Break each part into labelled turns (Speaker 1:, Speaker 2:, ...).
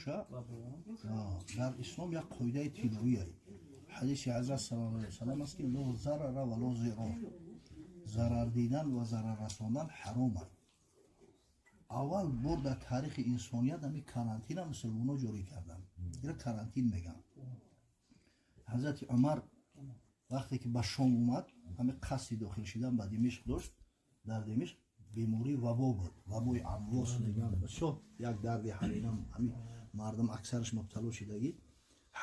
Speaker 1: боша, дар ислом як қоидаи тиллоӣ, ҳадиси ҳазрат саллаллоҳу алайҳи васаллам аст, ки ло зарара ва ло зирор, зарар дидан ва зарар расондан ҳаром аст. Аввал бор дар таърихи инсоният ҳами карантина мусулмоно ҷорӣ карданд. Ира карантин мегӯянд. Ҳазрати Умар вақте ки ба Шом омад, ҳами қасди дохил шидан ба Димишқ дошт. Дар Димишқ бемории вабо буд, вабои Амвос мегӯянд, бисёр як дарди ҳаминам, ҳами мардум аксараш мубтало шидагӣ.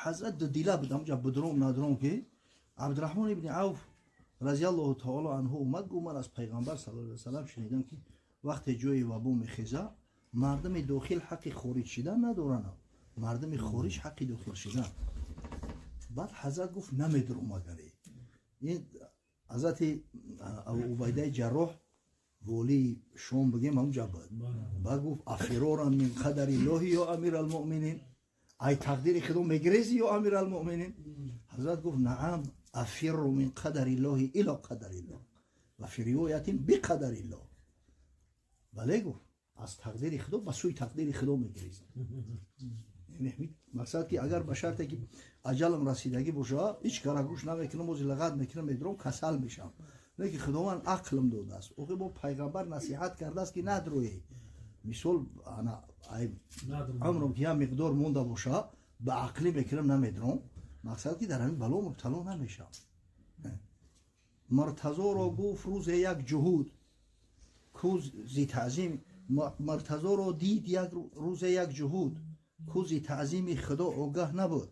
Speaker 1: Ҳазрат дудила буд, ҳамҷа будром надром, ки Абдураҳмон ибни Авф разиаллоҳу таоло анҳу омад, гуфт: «Ман аз пайғамбар саллаллоҳу алайҳи васаллам шунидам, ки вақте ҷои вабо мехеза, мардуми дохил ҳаққи хориҷ шидан надоранд, мардуми хориҷ ҳаққи дохил шидан». Баъд ҳазрат гуфт: «Намедуром». Агаре ин ҳазрати Абу Убайдаи Ҷарроҳ, волии Шом бигем, ҳамҷа буд. Баъд гуфт: «Афироран мин қадари ллоҳи, ё амир алмуъминин? Ай тақдири худо мегирезӣ, ё амир алмуъминин?» Ҳазрат гуфт: «Наам, афирру мин қадари ллоҳи ило қадари ллоҳ ва фи ривоятин биқадари ллоҳ». Бале, гуфт, аз тақдири худо ба сӯи тақдири худо мегирезам. Мақсад ки агар ба шарте ки аҷалам расидагӣ боша, ҳеҷ кара гӯш намекунам, ози лағат мекунам, медурам, касал мешавам. Лекин Худованд ақлм додааст. Охи бо пайғамбар насиҳат кардааст, ки надроӣ. Мисол, амром ки як миқдор монда боша, ба ақлӣ мекунам, намедурам. Мақсад ки дар ҳамин бало мубтало намешавам. Муртазоро гуфт рӯзе як ҷуҳуд ку зи таъзим, Муртазоро дид як рӯзе як ҷуҳуд, ку зи таъзими Худо огаҳ набуд.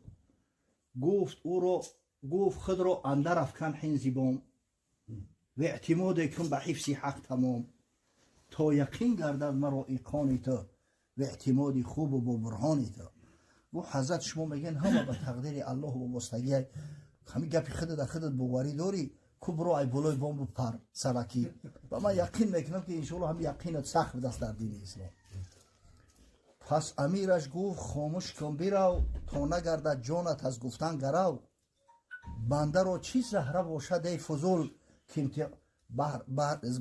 Speaker 1: Гуфт ӯро, гуфт: «Худро андар афкан ҳин зибом ва эътимоде кун ба ҳифзи ҳақ тамом, то яқин гардад маро иқони ту ва эътимоди хубу бо бурҳони ту». Гуфт: «Ҳазрат, шумо мегӯен, ҳама ба тақдири Аллоҳ вобастагия. Ҳамин гапи худат худат боварӣ дорӣ? Ку биро, ай болои бомбу пар саракӣ ба ман яқин мекунам, ки иншоалло ҳами яқинат сахт будаст дар дини ислом». Пас амираш гуфт: «Хомӯш кун, бирав, то нагардад ҷонат аз гуфтан гарав. Бандаро чӣ заҳра бошад, эй фузул,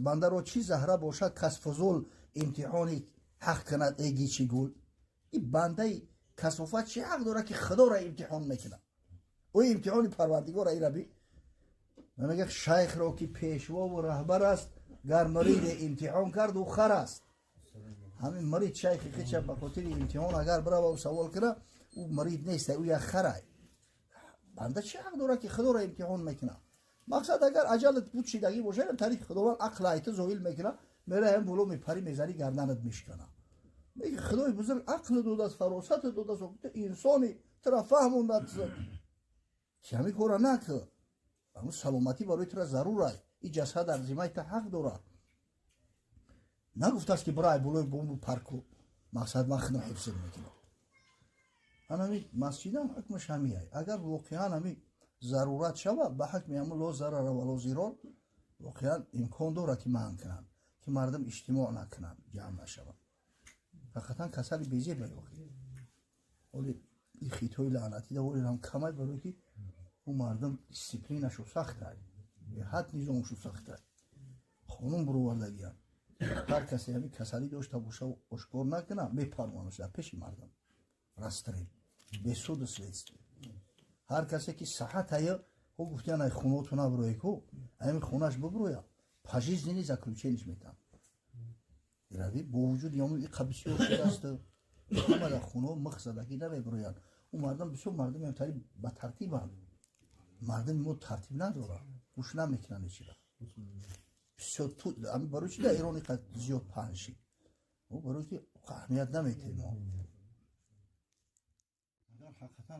Speaker 1: бандаро чӣ заҳра бошад, кас фузул имтиҳони ҳақ кунад, эй гичи гул?» Ин бандаи касофат чӣ ҳақ дорад, ки Худоро имтиҳон мекунад? Ӯ имтиҳони Парвардигора ираби мегӯяд: «Шайхро, ки пешвову раҳбар аст, гар муриде имтиҳон кард, ӯ хар аст». Ҳамин мурид шайхи хича ба хотири имтиҳон агар бираву савол куна, ӯ мурид нест, ӯ як харай. Банда чӣ ҳақ дорад, ки Худоро имтиҳон мекунад? Мақсад, агар аҷалат буд, шидагӣ боша, тариқи Худованд ақл айта зоил мекуна, мера ҳам боло мепарӣ, мезанӣ, гарданат мешкана. Меги Худои бузург ақл додааст, фаросат додааст, инсони тура фаҳмондааст, ки ҳамин кора накӯ. Ҳамун саломатӣ барои тура зарур аст. Ин ҷасад дар зимаи та ҳақ дорад. Нагуфтааст, ки бира, ай болои бомбу парку. Мақсад, ман худам ҳифз мекунам. Ҳанами масҷидам ҳукмаш ҳамияй. Агар воқеан ҳами зарурат шавад, ба ҳукми ҳамун ло зарара ва ло зирор, воқеан имкон дорад, ки манъ кунанд, ки мардум иҷтимоъ накунанд, ҷамъ нашаванд. Ҳақиқатан касали безеба. Охи оли и хитои лаънатӣ даволам камай, барое ки ӯ мардум дисциплинашу сахтай, беҳад низомшу сахтай, қонун буровардагиян. Ҳар касе ҳами касалӣ дошта боша, ошкор накуна, мепарванаш дар пеши мардум, расстрел без суду следствия. Ҳар касе ки саҳатая, ҳо гуфтиян, ай хуноту наброe ку, ами хунаш буброя, пожизненный заключение метам. Ирави бо вуҷуди ҳамн иқа бисёр шудааст, ҳама дар хуно мих задагӣ намеброянд. Ӯ мардум бисёр мардуми ҳамтари ба тартибанд. Мардуми мо тартиб надорад, гӯш намекунанд ҳечира. Бисёр барои чи дар Эрон иқа зиёд паҳн шид? Барои ки аҳамият наметем мо. Агар ҳақиқатан